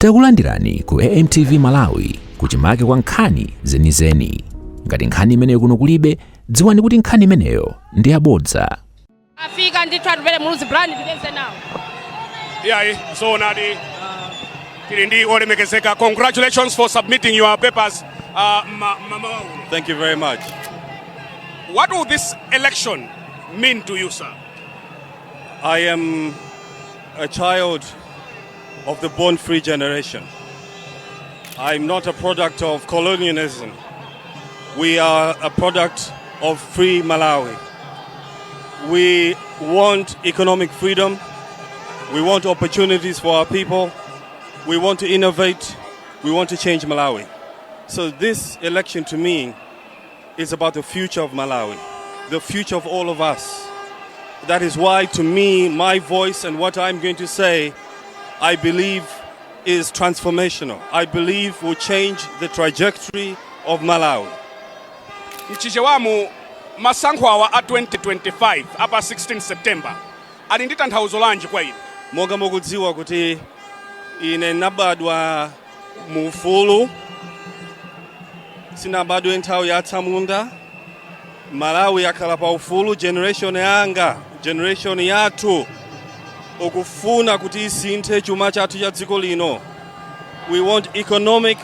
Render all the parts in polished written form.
Takulandirani ku AMTV Malawi, kuchimake kwa nkhani zenizeni. Ngati nkhani imeneyo kuno kulibe, dziwani kuti nkhani imeneyo ndi yabodza. Afika ndithu Atupele Muluzi Brian, ticheze nawo. Iyayi, zoonadi, tili ndi olemekezeka. Congratulations for submitting your papers mama uno. Thank you very much. What will this election mean to you, sir? I am a child of the born free generation. I'm not a product of colonialism. We are a product of free Malawi. We want economic freedom. We want opportunities for our people. We want to innovate. We want to change Malawi. So this election to me is about the future of Malawi, the future of all of us. That is why, to me, my voice and what I'm going to say, I believe is transformational. I believe will change the trajectory of Malawi. Mchichewamu, masankho awa a 2025 apa 16 September ali ndi tanthauzo lanji kwa inu? Monga mukudziwa kuti ine nabadwa mu ufulu, sinabadwe nthawi ya atsamunda. Malawi yakhala pa ufulu. Generation yanga, generation yathu, ukufuna kuti isinthe chuma chathu cha dziko lino. We want economic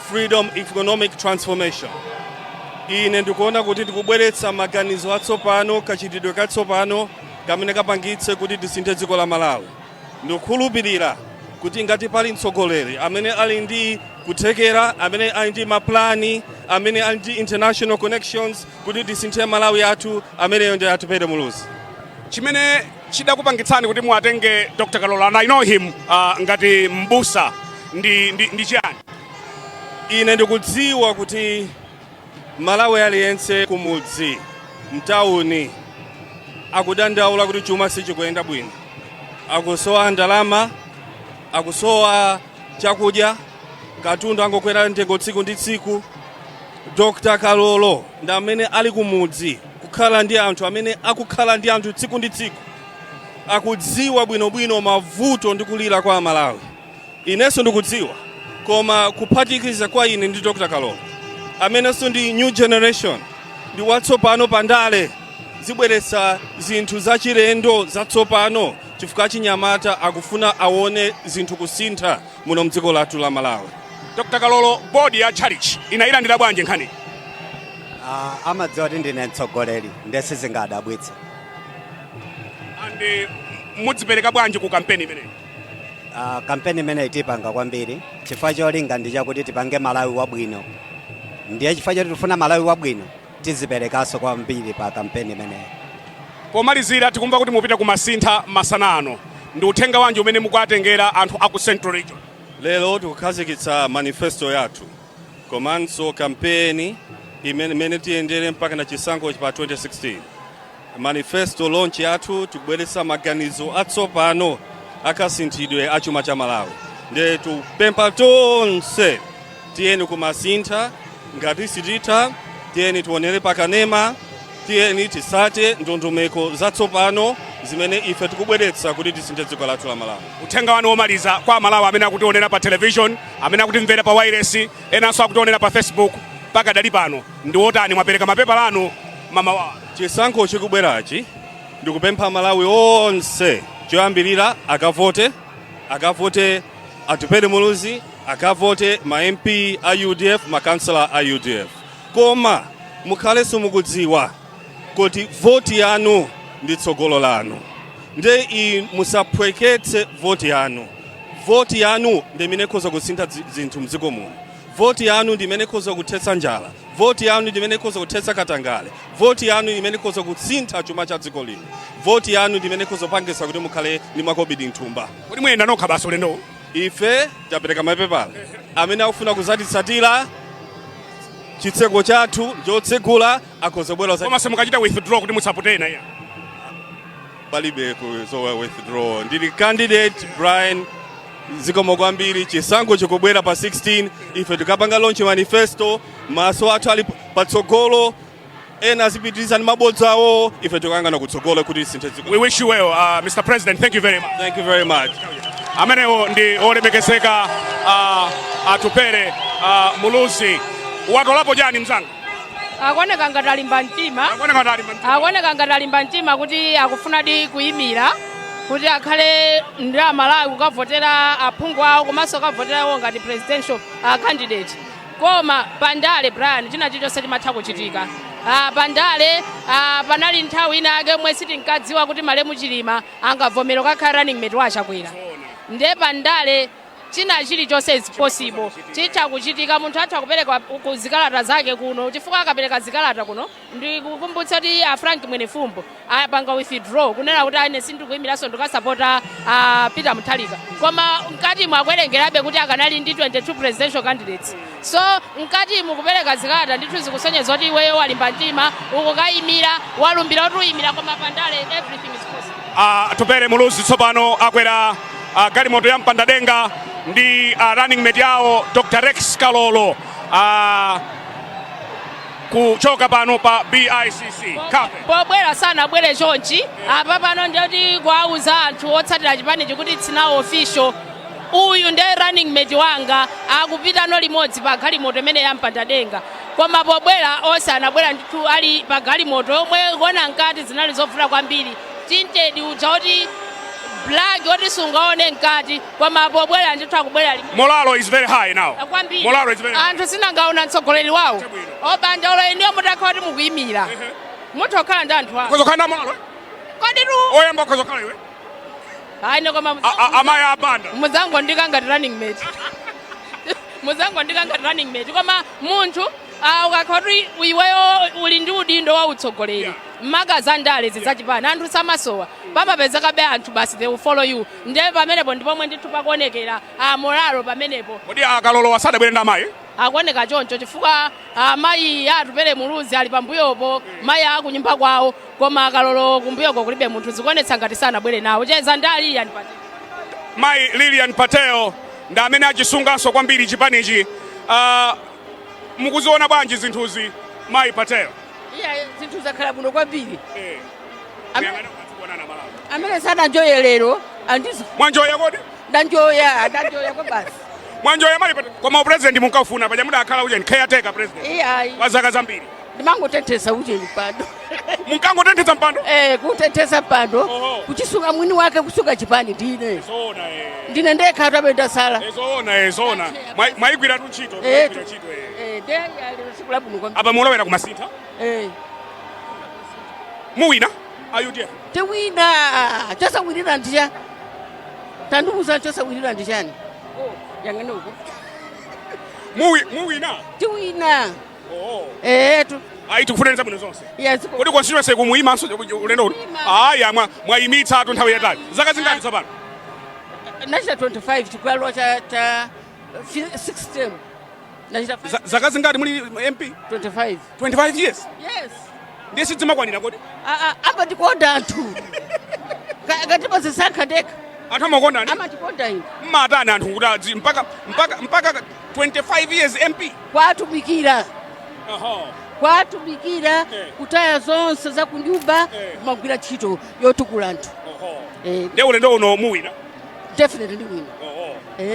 freedom, economic transformation. Ine ndikuona kuti ndikubweretsa maganizo atsopano, kachitidwe katsopano kamene kapangitse kuti tisinthe dziko la Malawi. Ndikukhulupirira kuti ngati pali mtsogoleri amene ali ndi kuthekera, amene ali ndi maplani, amene ali ndi international connections kuti tisinthe Malawi athu, ameneyo ndi Atupele Muluzi. Chimene chidakupangitsani kuti muwatenge Dr Kalolo, and I know him ngati mbusa, ndi chiyani? Ine ndikudziwa kuti Malawi aliyense kumudzi, mtawuni, akudandaula kuti chuma sichikuyenda bwino, akusowa ndalama, akusowa chakudya, katundu angokwera mtengo tsiku ndi tsiku. Dr Kalolo ndi amene ali kumudzi, kukhala ndi anthu, amene akukhala ndi anthu tsiku ndi tsiku, akudziwa bwinobwino mavuto ndi kulira kwa Amalawi. Inenso ndikudziwa, koma kuphatikiza kwa ine ndi Dr Kalolo, amenenso ndi new generation, ndi watsopano pandale, zibweretsa zinthu zachilendo zatsopano, chifukwa chinyamata akufuna aone zinthu kusintha muno mdziko lathu la Malawi. Dr Kalolo, bodi ya church inayilandira bwanji nkhani? Ah, amadziwa kuti ndine mtsogoleri, ndiye sizingadabwitse. And mudzipereka bwanji ku kampeni imeneyi? Ah, kampeni imeneyi tipanga kwambiri, chifukwa cholinga ndi chakuti tipange Malawi wabwino. Ndiye chifukwa choti tifuna Malawi wabwino, tiziperekanso kwambiri pa kampeni imeneyi. Pomalizira, tikumva kuti mupita kumasintha masana ano. Ndi uthenga wanji umene mukuatengera anthu aku Central Region? Lero tikukhazikitsa manifesto yathu komanso kampeni imene tiyendere mpaka na chisankho pa 2016. Manifesto launch yathu, tikubweretsa maganizo atsopano akasinthidwe a chuma cha Malawi. Ndiye tupempha tonse, tiyeni kumasintha. Ngati sititha, tiyeni tionere pakanema, tiyeni tisate ndondomeko zatsopano zimene ife tikubweretsa kuti tisinthe dziko lathu la Malawi. Uthenga wanu womaliza kwa Amalawi amene akutionera pa television, amene akutimvera pa wireless, enanso akutionera pa Facebook pakadali pano, ndi wotani? Mwapereka mapepala anu mamawa. Chisankho chikubwerachi, ndikupempha Malawi onse, choyambirira akavote, akavote Atupele Muluzi, akavote ma MP a UDF, makansala a UDF. Koma mukhalenso mukudziwa kuti voti yanu ndi tsogolo lanu, nde i musaphweketse voti yanu. Voti yanu ndi imene ikhoza kusintha zinthu mdziko muno. Voti yanu ndi imene ikhoza kuthetsa njala. Voti yanu ndi imene ikhoza kuthetsa katangale. Voti yanu ndi imene ikhoza kusintha chuma cha dziko lino. Voti yanu ndi imene ikhoza kupangitsa kuti mukhale ndi makobidi mthumba. Kodi muyenda nokha basi ulendowu? Ife tapereka mapepala. Amene akufuna kuzatitsatira, chitseko chathu chotsegula, akhoza kubwera. Koma simukachita withdraw kuti musapute ena iya? Palibe kuzowa withdraw. Ndili candidate Brian. Zikomo kwambiri. Chisankho chikubwera pa 16, ife tikapanga launch manifesto. Maso athu ali patsogolo. Ena azipitiriza ndi mabodza awo, ife tikuyang'ana kutsogolo kuti tisinthe dziko. We wish you well, Mr President. Thank you very much. Thank you very much. Amenewo ndi olemekezeka Atupele Muluzi. Watolapo chani, mzanga? Akuoneka ngati alimba mtima. Akuoneka ngati alimba mtima. Akuoneka ngati alimba mtima kuti akufunadi kuyimira kuti akhale ndi Amalawi kukavotera aphungu awo komanso kukavotera iwo ngati presidential candidate. Koma pandale, Brian, china chilichonse chimatha kuchitika. Pandale panali nthawi ina yake yomwe sitinkadziwa kuti malemu Chilima angavomera kukhala running mate wa Chakwera. Ndiye pandale china chilichonse is possible, chitha kuchitika. Munthu atha kupereka ku zikalata zake kuno, chifukwa akapereka zikalata kuno, ndikukumbutsa kuti a Frank Mwenefumbo apanga withdraw kunena kuti ine sindikuyimiranso, ndikasapota Peter Mutharika, koma mkati mwakwerengerabe kuti akanali ndi 22 presidential candidates. So mkati mukupereka zikalata ndithu zikusonyeza kuti iweyo walimba mtima, ukukayimira, walumbira kuti uyimira, koma pandale everything is possible. Atupele Muluzi tsopano akwera galimoto ya mpandadenga ndi running mate yawo Dr Rex Kalolo kuchoka pano pa BICC Cafe. Pobwera sanabwere chonchi. Apa pano ndiyoti kuwauza anthu otsatira chipanichi kuti it's now official, uyu ndiye running mate wanga. Akupitano limodzi pa galimoto imene ya mpandadenga, koma pobwera onse anabwera ndithu ali pa galimoto yomwe kuona mkati zinali zovuta kwambiri, tinted uja oti black oti sungaone mkati, koma pobwera ndithu akubwera limodzi. Morale is very high now. Kwambiri. Morale is very high. Anthu sinangaona mtsogoleri wawo. Chabwino. Obanja olo iniyo mutakhala kuti mukuyimira, mutha kukhala ndi anthu awo. Kozokhala na morale. Kodi tu Oyamba kozokhala iwe. Ayi, koma Amayi abanda. Muzangondika ngati running mate, muzangondika ngati running mate. Koma munthu ukakhala kuti iweyo uli ndi udindo wa utsogoleri, maka za ndale zidzachipana, anthu samasowa, pamapezekabe anthu basi, they will follow you. Ndiye pamenepo ndipomwe ndithu pakuonekera morale pamenepo. Kodi akalolo wasadabwere ndi amayi? Akuoneka choncho chifukwa amayi Atupele Muluzi ali pambuyopo, mayi akunyumba kwawo, koma akalolo kumbuyoko kulibe munthu. Zikuonetsa ngati sanabwere nawo. Cheza ndi Lilian Patel. Mayi Lilian Patel ndi amene achisunganso kwambiri chipanichi. Mukuziona bwanji zinthuzi, mayi Patel? Iya, zinthu zakhala bwino kwambiri. Kuyang'ana kudzikuonana Malawi. Amene sananjoye lero andizi. Mwanjoya kodi? Ndanjoya, ndanjoya kwa basi. Mwanjoya, mayi Patel. Koma upresident munkafuna paja mudakhala ujeni caretaker president Iya. kwa zaka zambiri. Ndimangotenthesa ucheni mpando. Munkangotenthetsa mpando? Eh, kutenthesa mpando. Oho. Kuchisunga mwini wake, kusunga chipani ndine. Zoona eh. Ndine ndekha amene ndasala. Eh, zoona eh, zoona. Mwayigwira tu ntchito. Eh, Mwayigwira ntchito eh. Eh, ndiye lero tsiku labwino kwambiri. Apa mulowera kumasintha. Eh. Muwina a UDF? Tiwina, chosawinira ndicha tandiuza, chosawinira ndichani? Yang'ane uko. Muwina? Tiwina. Oh. Etu. Ayi, tikufuneni zabwino zonse. Yes. Kodi constituency kumuyimanso ulendo uno? Kuyima. Aya, mwayimitsa atu nthawi yatali. Zaka zingati tsopano? Nachita 25, chikwalo cha 6 term nachita. Zaka zingati muli MP? 25. 25 years? Yes. Ndiye sidzimakwanira kodi? Amatikonda anthu. Ngati pazisankha ndekha. Anthu amakondani? Amatikonda ine. Mmatani anthu kuti mpaka 25 years MP? Kwatumikira. Kwatumikira. Kutaya zonse za kunyumba, kumagwira ntchito yotukula anthu. Eh. Ndiye ulendo uno muwina? Definitely wina.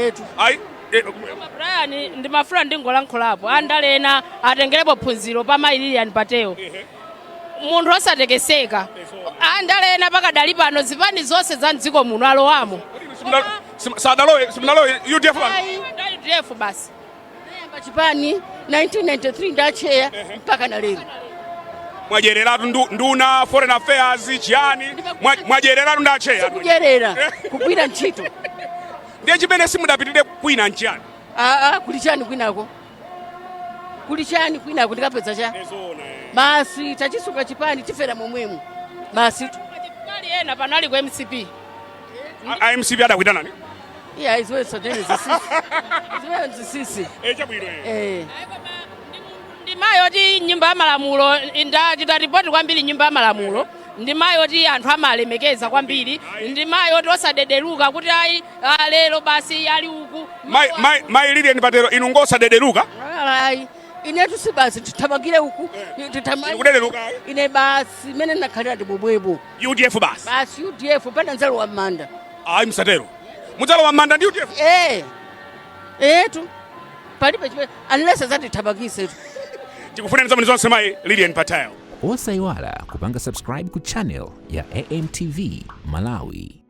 Etu. Ayi Koma Brian, ndimafuna ndingolankhulapo, andale ena atengerepo phunziro pa mayi Lilian Patel, munthu osatekeseka. Andale ena pakadali pano, zipani zonse za mdziko muno alowamo. Sadalowe, simunalowe UDF pano? Ayi. UDF basi. Ndayamba chipani 1993, ndacheya mpaka na lero. Mwadyereratu nduna foreign affairs chiyani, mwadyereratu ndacheya. Sikudyerera, kugwira ntchito. Ndiye chimene simudapitirire kwina nchiyani? Aa, kuli chani kwinako? Kuli chani kwinako? Ndikapeza cha basi, tachisunga chipani, tifera momwemo basi. Pali ena pano ali ku MCP. A MCP adakwitanani? Iya, iziwe sodeni zisisi, iziwe zisisi. Chabwino. Eh. Ndi mayi oti nyumba ya malamulo ndachita ripoti kwambiri. Nyumba ya malamulo ndi mayi oti anthu amalemekeza kwambiri, ndi mayi oti osadederuka kuti ayi, lero basi ali uku. Mayi Lilian Patel, inu ngosadederuka? Ayi, inetu si basi tithamangire uku. Kuderereka? Ine basi, imene ndinakhalira ndi bobwebo. UDF basi? Basi, UDF pana nzalo wa m'manda. Ayi, msatero. Mudzalowa m'manda ndi UDF? Eh, etu, palibe chimene, unless azatithamangitsetu. Tikufuneni zabwino zonse, mayi Lilian Patel. Osayiwala kupanga subscribe ku channel ya AMTV Malawi.